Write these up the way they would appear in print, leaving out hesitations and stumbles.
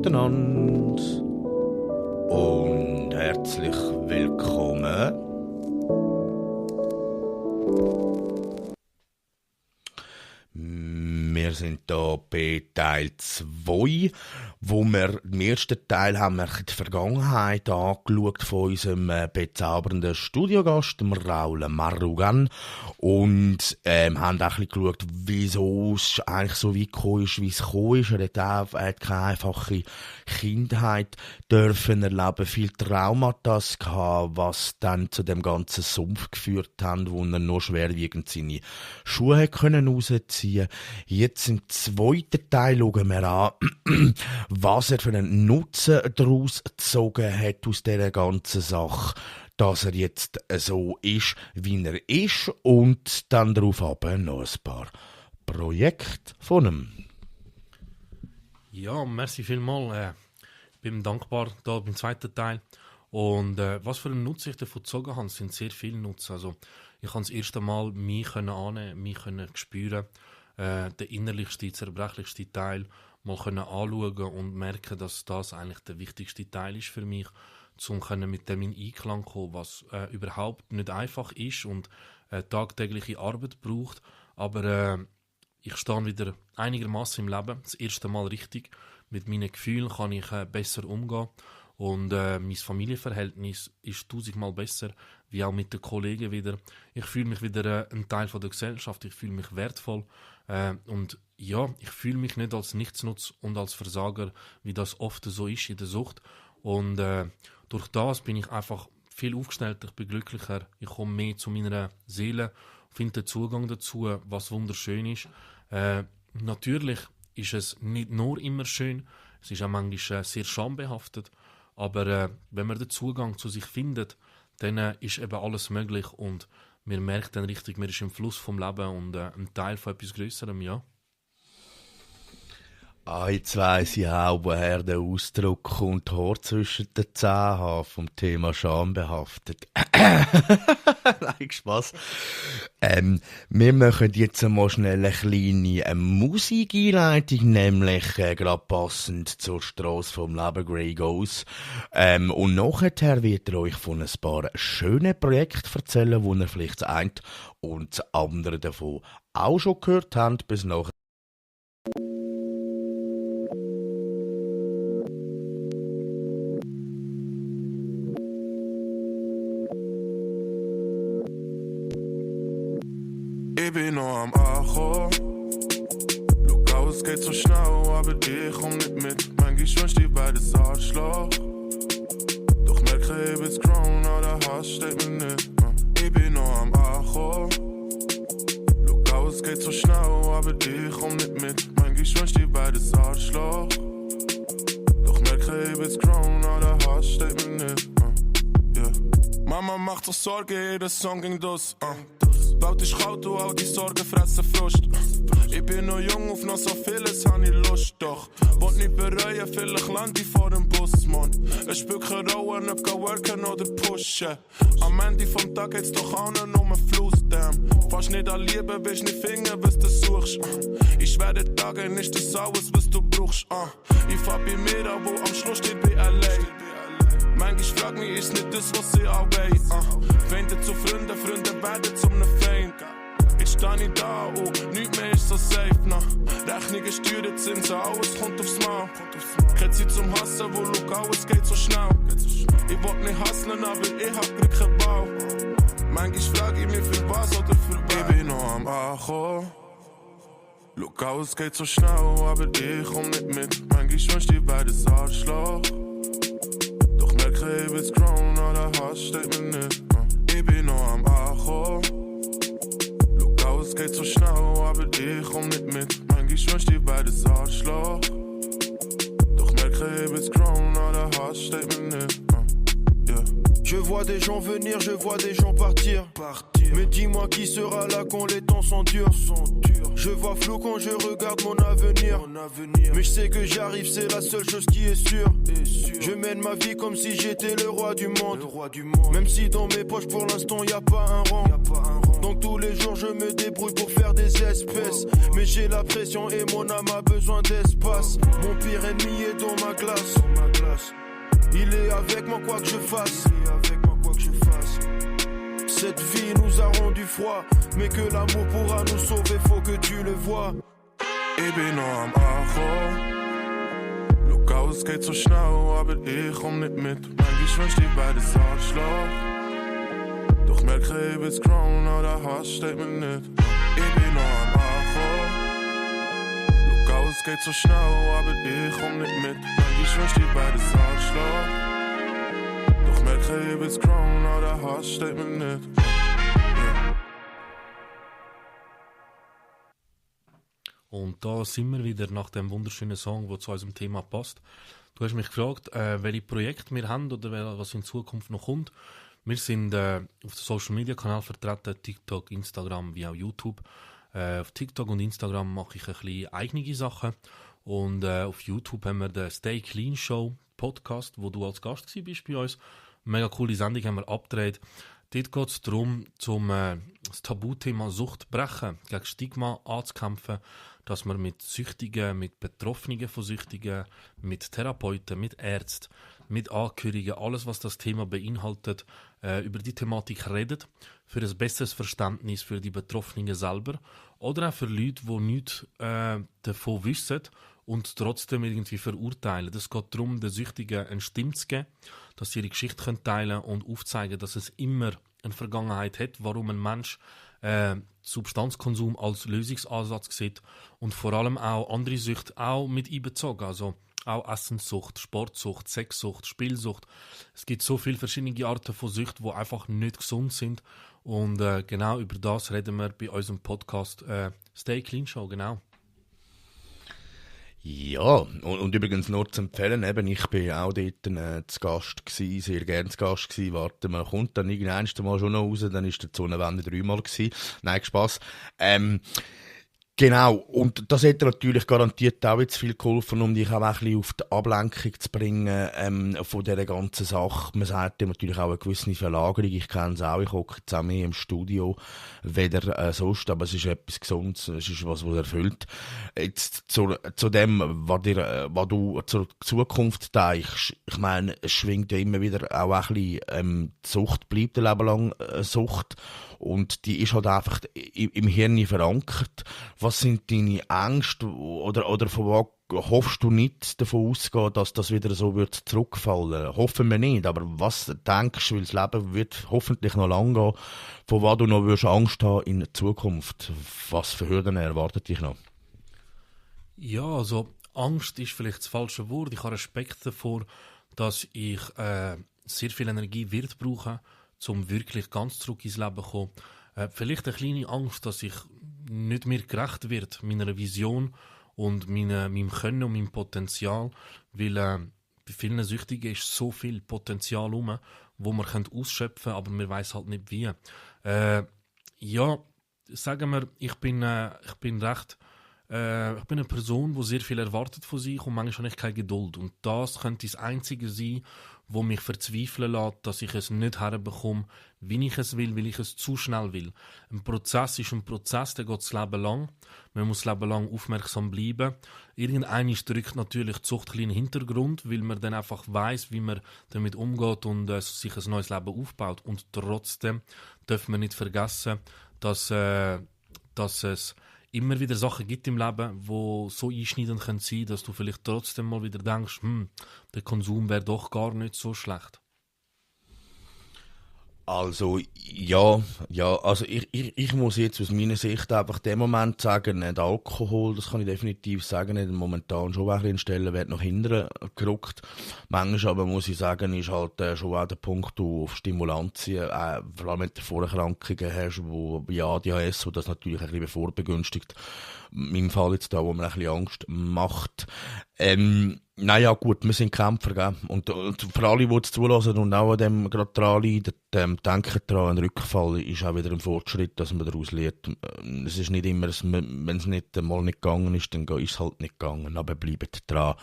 miteinander und herzlich willkommen. Wir sind hier bei Teil 2, wo wir im ersten Teil haben wir die Vergangenheit angeschaut von unserem bezaubernden Studiogast, dem Raoul Marugan, und haben auch ein bisschen geschaut, wieso es eigentlich so weit gekommen ist, wie es gekommen ist. Er hat keine einfache Kindheit dürfen erleben, viel Traumata gehabt, was dann zu dem ganzen Sumpf geführt haben, wo er nur schwerwiegend seine Schuhe rausziehen konnte. Jetzt im zweiten Teil schauen wir an, was er für einen Nutzen daraus gezogen hat aus dieser ganzen Sache, dass er jetzt so ist, wie er ist, und dann darauf aber noch ein paar Projekte von ihm. Ja, merci vielmals. Ich bin dankbar da beim zweiten Teil. Und was für einen Nutzen ich davon gezogen habe, sind sehr viele Nutzen. Also, ich kann das erste Mal mich annehmen, mich spüren, den innerlichsten, zerbrechlichsten Teil mal anschauen und merken, dass das eigentlich der wichtigste Teil ist für mich, um mit dem in Einklang zu kommen, was überhaupt nicht einfach ist und tagtägliche Arbeit braucht. Aber ich stehe wieder einigermaßen im Leben, das erste Mal richtig. Mit meinen Gefühlen kann ich besser umgehen. Und mein Familienverhältnis ist 1000-mal besser, wie auch mit den Kollegen wieder. Ich fühle mich wieder ein Teil von der Gesellschaft, ich fühle mich wertvoll. Und ja, ich fühle mich nicht als Nichtsnutz und als Versager, wie das oft so ist in der Sucht. Und durch das bin ich einfach viel aufgestellter, ich bin glücklicher, ich komme mehr zu meiner Seele, finde den Zugang dazu, was wunderschön ist. Natürlich ist es nicht nur immer schön, es ist auch manchmal sehr schambehaftet. Aber wenn man den Zugang zu sich findet, dann ist eben alles möglich und man merkt dann richtig, man ist im Fluss vom Leben und ein Teil von etwas Größerem, ja. Jetzt weiss ich auch, woher der Ausdruck kommt, Haar zwischen den Zähnen haben, vom Thema schambehaftet. Nein, Spaß. Wir machen jetzt mal schnell eine kleine Musikeinleitung, nämlich gerade passend zur Strasse vom Leben, Grey Goes. Und nachher wird er euch von ein paar schönen Projekten erzählen, wo ihr vielleicht das eine und das andere davon auch schon gehört habt. Bis nachher. Ich bin noch am Ankommen. Schau aus, es geht so schnell, aber ich komm nicht mit. Manchmal wünsch ich beides Arschloch. Doch merke, ich bin's grown, aber der Hass steht mir nicht. Ich bin noch am Ankommen. Schau aus, es geht so schnell, aber ich komm nicht mit. Manchmal wünsch ich beides Arschloch. Doch merke, ich bin's grown, aber der Hass steht mir nicht. Yeah. Mama macht sich Sorge, jeder Song ging durch. Laut ist kalt und all die Sorgen fressen Frust. Ich bin noch jung, auf noch so vieles hab ich Lust. Doch, wollt nicht bereuen, vielleicht lande ich vor dem Bus, Mann. Es spielt keine Rolle, ob ich worken oder pushen. Am Ende vom Tag geht's doch auch noch um einen Fluss, damn. Fast nicht an Liebe, willst nicht finden, was du suchst. Ich schwere Tagen, ist das alles, was du brauchst. Ich fahr bei mir an, wo am Schluss steht bei allein. Manchmal frag mich, ist nicht das, was ich auch weiß. Feinde zu Freunden, Freunde werden zu einem Feind. Jetzt steh ich da und nichts mehr ist so safe. Rechnungen, Steuern, Zinsen, alles kommt aufs Maul. Keine Zeit zum Hassen, wo schau, alles geht so schnell. Ich wollt nicht hasseln, aber ich hab Glück keinen Bau. Manchmal frag ich mich, für was oder für was. Ich bin noch am Ankommen. Schau, es geht so schnell, aber ich komm nicht mit. Manchmal wünsch ich beides Arschloch. Ich bin's grown, aber der Hass steht mir nicht. Ich bin noch am Ankommen. Schau, es geht so schnell, aber ich komm nicht mit. Manchmal wünsch ich beides Arschloch. Doch merke, ich bin's grown, aber der Hass steht mir nicht. Yeah. Je vois vois des gens venir, je vois des gens partir. Mais dis-moi qui sera là quand les temps sont durs. Je vois flou quand je regarde mon avenir. Mais je sais que j'y arrive, c'est la seule chose qui est sûre. Je mène ma vie comme si j'étais le roi du monde. Même si dans mes poches pour l'instant y a pas un rang. Donc tous les jours je me débrouille pour faire des espèces. Mais j'ai la pression et mon âme a besoin d'espace. Mon pire ennemi est dans ma glace. Il est avec moi quoi que je fasse. Cette vie nous a rendu froid, mais que l'amour pourra nous sauver, faut que tu le vois. Ich bin noch am Ankommen. Schau, es geht so schnell, aber ich komm nicht mit. Manchmal wünsch ich beides Arschloch. Doch merke ich bin's grown, aber der Hass steht mir nicht. Ich bin noch am Ankommen. Schau, es geht so schnell, aber ich komm nicht mit. Manchmal wünsch ich beides Arschloch. Doch merke ich bin's grown, aber der Hass steht mir nicht. Und da sind wir wieder nach dem wunderschönen Song, der zu unserem Thema passt. Du hast mich gefragt, welche Projekte wir haben oder was in Zukunft noch kommt. Wir sind auf den Social Media Kanal vertreten, TikTok, Instagram wie auch YouTube. Auf TikTok und Instagram mache ich ein bisschen eigene Sachen. Und auf YouTube haben wir den Stay Clean Show Podcast, wo du als Gast bist bei uns. Mega coole Sendung haben wir abgedreht. Dort geht es darum, das Tabuthema Sucht brechen, gegen Stigma anzukämpfen, dass man mit Süchtigen, mit Betroffenen von Süchtigen, mit Therapeuten, mit Ärzten, mit Angehörigen, alles was das Thema beinhaltet, über die Thematik redet, für ein besseres Verständnis für die Betroffenen selber oder auch für Leute, die nichts davon wissen und trotzdem irgendwie verurteilen. Es geht darum, den Süchtigen eine Stimme zu geben, dass sie ihre Geschichte teilen können und aufzeigen, dass es immer eine Vergangenheit hat, warum ein Mensch Substanzkonsum als Lösungsansatz sieht und vor allem auch andere Süchte auch mit einbezogen, also auch Essenssucht, Sportsucht, Sexsucht, Spielsucht. Es gibt so viele verschiedene Arten von Sucht, die einfach nicht gesund sind und genau über das reden wir bei unserem Podcast Stay Clean Show, genau. Ja, und übrigens nur zu empfehlen, eben, ich bin auch dort zu Gast gewesen, sehr gerne zu Gast gewesen. Warte, man kommt dann irgendwann mal schon noch raus, dann ist der Zonenwende 3-mal gewesen. Nein, Spass. Genau, und das hätte natürlich garantiert auch jetzt viel geholfen, um dich auch ein bisschen auf die Ablenkung zu bringen von dieser ganzen Sache. Man sagt ja natürlich auch eine gewisse Verlagerung, ich kenne es auch, ich hocke jetzt auch mehr im Studio, weder sonst, aber es ist etwas Gesundes, es ist was erfüllt. Jetzt zu dem, was du zur Zukunft denkst, ich meine, es schwingt ja immer wieder auch ein bisschen, die Sucht bleibt ein Leben lang Sucht und die ist halt einfach im Hirn verankert. Was sind deine Ängste oder von was hoffst du nicht davon ausgehen, dass das wieder so wird zurückfallen? Hoffen wir nicht, aber was denkst du, weil das Leben wird hoffentlich noch lang gehen, von was du noch wirst Angst haben in der Zukunft? Was für Hürden erwartet dich noch? Ja, also Angst ist vielleicht das falsche Wort. Ich habe Respekt davor, dass ich sehr viel Energie wird brauchen, um wirklich ganz zurück ins Leben zu kommen. Vielleicht eine kleine Angst, dass ich nicht mehr gerecht wird meiner Vision und meinem Können und meinem Potenzial, weil bei vielen Süchtigen ist so viel Potenzial herum, wo man ausschöpfen kann, aber man weiß halt nicht wie. Ja, sagen wir, ich bin eine Person, die sehr viel erwartet von sich und manchmal habe ich keine Geduld. Und das könnte das Einzige sein, wo mich verzweifeln lässt, dass ich es nicht herbekomme, wie ich es will, weil ich es zu schnell will. Ein Prozess ist ein Prozess, der geht das Leben lang. Man muss das Leben lang aufmerksam bleiben. Irgendeiner drückt natürlich die Sucht in den Hintergrund, weil man dann einfach weiss, wie man damit umgeht und sich ein neues Leben aufbaut. Und trotzdem darf man nicht vergessen, dass es immer wieder Sachen gibt im Leben, die so einschneidend sein können, dass du vielleicht trotzdem mal wieder denkst, der Konsum wäre doch gar nicht so schlecht. Also, ja, also ich muss jetzt aus meiner Sicht einfach dem Moment sagen, nicht Alkohol, das kann ich definitiv sagen, nicht momentan schon ein bisschen Stellen wird nach hinten gerückt. Manchmal aber muss ich sagen, ist halt schon auch der Punkt, du auf Stimulantien, vor allem mit den Vorerkrankungen hast, wo bei ADHS, wo das natürlich ein bisschen vorbegünstigt. In meinem Fall jetzt da, wo man ein bisschen Angst macht. Naja, gut, wir sind Kämpfer, gell? Und für alle, die es zulassen und auch an dem gerade dran leiden, denken daran, ein Rückfall ist auch wieder ein Fortschritt, dass man daraus lernt. Es ist nicht immer, wenn es nicht einmal nicht gegangen ist, dann ist es halt nicht gegangen, aber bleibt dran.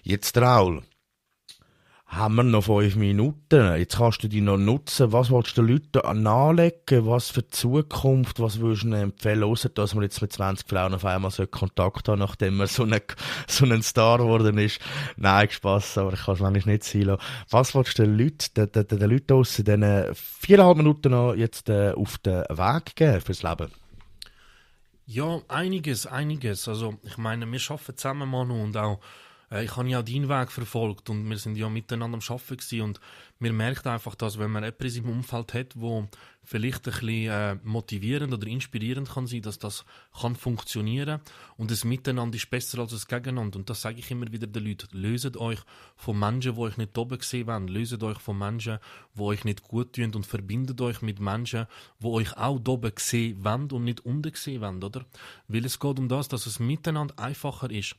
Jetzt, Raul, haben wir noch 5 Minuten. Jetzt kannst du die noch nutzen. Was willst du den Leuten anlegen? Was für die Zukunft? Was würdest du ihnen empfehlen, ausser dass man jetzt mit 20 Frauen auf einmal so Kontakt haben, nachdem man so ein Star geworden ist? Nein, Spass, aber ich kann es manchmal nicht sein lassen. Was willst du den Leuten draussen diesen 4,5 Minuten noch jetzt auf den Weg geben fürs Leben? Ja, einiges. Also, ich meine, wir arbeiten zusammen, Manu, und auch ich habe ja auch deinen Weg verfolgt und wir sind ja miteinander am Arbeiten gewesen und man merkt einfach, dass wenn man jemanden in seinem Umfeld hat, der vielleicht ein bisschen motivierend oder inspirierend kann sein, dass das kann funktionieren und das Miteinander ist besser als das Gegeneinander. Und das sage ich immer wieder den Leuten. Löset euch von Menschen, die euch nicht oben sehen wollen. Löset euch von Menschen, die euch nicht gut tun und verbindet euch mit Menschen, die euch auch oben sehen wollen und nicht unten sehen wollen, oder? Weil es geht um das, dass es miteinander einfacher ist.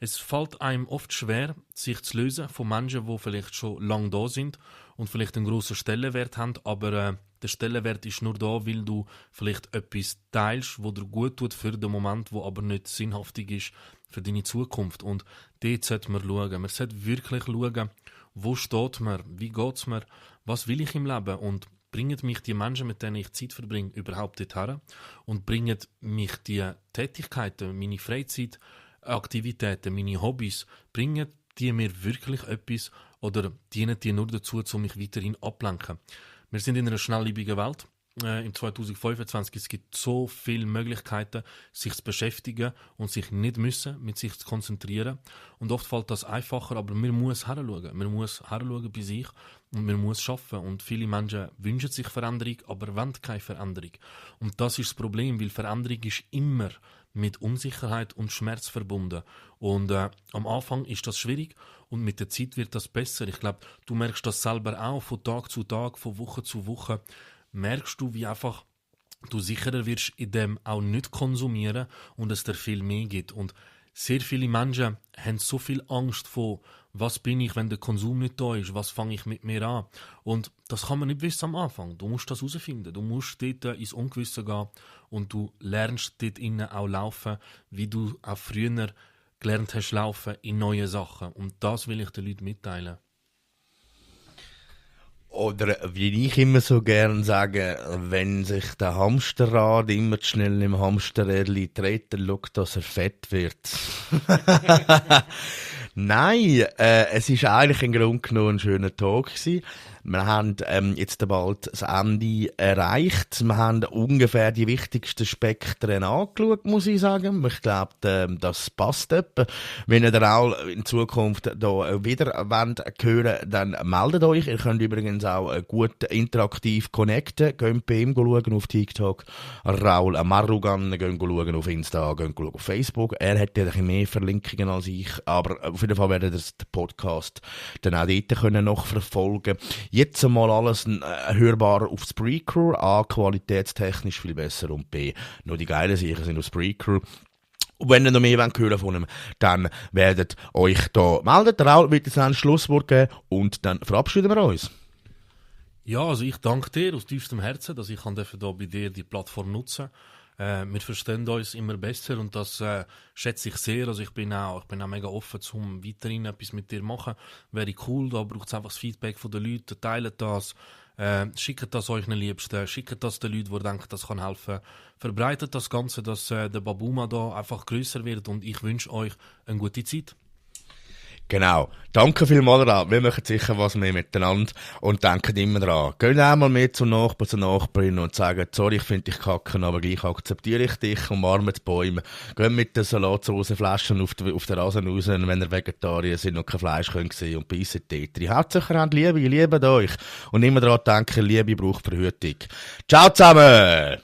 Es fällt einem oft schwer, sich zu lösen von Menschen, die vielleicht schon lange da sind und vielleicht einen grossen Stellenwert haben, aber der Stellenwert ist nur da, weil du vielleicht etwas teilst, was dir gut tut für den Moment, wo aber nicht sinnhaftig ist für deine Zukunft. Und dort sollte man schauen. Man sollte wirklich schauen, wo steht man, wie geht es mir, was will ich im Leben und bringen mich die Menschen, mit denen ich Zeit verbringe, überhaupt dorthin und bringen mich die Tätigkeiten, meine Freizeit, Aktivitäten, meine Hobbys, bringen die mir wirklich etwas oder dienen die nur dazu, um mich weiterhin abzulenken? Wir sind in einer schnelllebigen Welt. Im 2025 es gibt so viele Möglichkeiten, sich zu beschäftigen und sich nicht müssen, mit sich zu konzentrieren. Und oft fällt das einfacher, aber man muss hinschauen. Man muss hinschauen bei sich und man muss arbeiten. Und viele Menschen wünschen sich Veränderung, aber wollen keine Veränderung. Und das ist das Problem, weil Veränderung ist immer mit Unsicherheit und Schmerz verbunden. Und am Anfang ist das schwierig und mit der Zeit wird das besser. Ich glaube, du merkst das selber auch, von Tag zu Tag, von Woche zu Woche. Merkst du, wie einfach du sicherer wirst, in dem auch nicht konsumieren und es dir viel mehr gibt. Und sehr viele Menschen haben so viel Angst vor, was bin ich, wenn der Konsum nicht da ist, was fange ich mit mir an. Und das kann man nicht wissen am Anfang. Du musst das herausfinden. Du musst dort ins Ungewisse gehen und du lernst dort innen auch laufen, wie du auch früher gelernt hast laufen in neue Sachen. Und das will ich den Leuten mitteilen. Oder wie ich immer so gern sage, wenn sich der Hamsterrad immer zu schnell im Hamsterrädchen dreht, dann schaut, dass er fett wird. Nein, es ist eigentlich im Grunde genommen ein schöner Tag gewesen. Wir haben jetzt bald das Ende erreicht. Wir haben ungefähr die wichtigsten Spektren angeschaut, muss ich sagen. Ich glaube, das passt etwa. Wenn ihr auch in Zukunft da wieder hören, dann meldet euch. Ihr könnt übrigens auch gut interaktiv connecten. Geht bei ihm schauen auf TikTok. Raul Marrugan, geht schauen auf Insta, geht schauen auf Facebook. Er hat ja ein bisschen mehr Verlinkungen als ich, aber auf jeden Fall werdet ihr den Podcast dann auch dort noch verfolgen können. Jetzt einmal alles hörbar auf Spreaker. A, qualitätstechnisch viel besser und B, nur die geilen Sachen sind auf Spreaker. Und wenn ihr noch mehr hören von ihm, dann werdet euch da melden. Der Raul wird jetzt ein Schlusswort geben und dann verabschieden wir uns. Ja, also ich danke dir aus tiefstem Herzen, dass ich da bei dir die Plattform nutzen. Wir verstehen uns immer besser und das schätze ich sehr. Also ich bin auch mega offen, um weiterhin etwas mit dir zu machen. Wäre cool, da braucht es einfach das Feedback der Leute. Teilt das, schickt das euch den Liebsten, schickt das den Leuten, die denken, das kann helfen. Verbreitet das Ganze, dass der Babuma da einfach grösser wird und ich wünsche euch eine gute Zeit. Genau. Danke vielmals daran. Wir machen sicher was mehr miteinander und denken immer daran. Geht einmal mehr zum Nachbarn, zur Nachbarin und sagen, sorry, ich finde dich kacke, aber gleich akzeptiere ich dich, umarmen die Bäume. Geht mit den Salatsoßenflaschen auf den Rasen raus, wenn ihr Vegetarier sind und kein Fleisch könnt sehen und beißen Tetri. Hauptsache habt Liebe, liebet euch. Und immer daran denken, Liebe braucht Verhütung. Ciao zusammen!